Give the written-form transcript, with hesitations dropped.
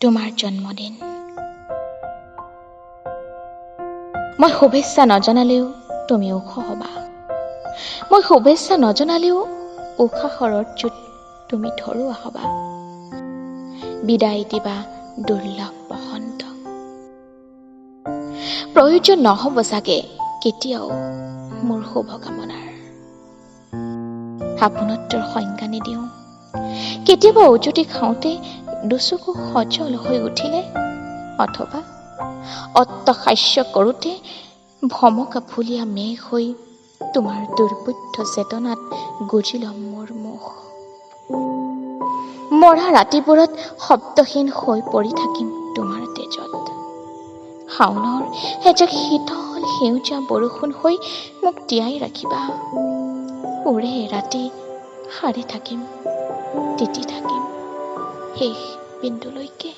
তোমাৰ জন্মদিন। মই শুভেচ্ছা নজনালেও তুমি ওখ হ'বা, মই শুভেচ্ছা নজনালেও উশাহৰ অৰ্জুত তুমি ধৰুৱা হ'বা। বিদায় দিবা দুৰ্লভ বসন্ত। প্ৰয়োজন নহ'ব চাগে কেতিয়াও মোৰ শুভকামনাৰ। আপোনত্বৰ সংজ্ঞা নিদিওঁ। কেতিয়াবা উজুতি খাওঁতে দুচকু সজল হৈ উঠিলে অথবা অট্টহাস্য কৰোঁতে ভমকা ফুলীয়া মেঘ হৈ তোমাৰ দুৰ্বোধ্য চেতনাত গুজি ল'ম মোৰ মুখ। মৰা ৰাতিবোৰত শব্দহীন হৈ পৰি থাকিম তোমাৰ তেজত। শাওনৰ এজাক শীতল সেউজীয়া বৰষুণ হৈ মোক তিয়াই ৰাখিবা। ওৰে ৰাতি সাৰে থাকিম, তিতি থাকিম শেষ বিন্দুলৈকে।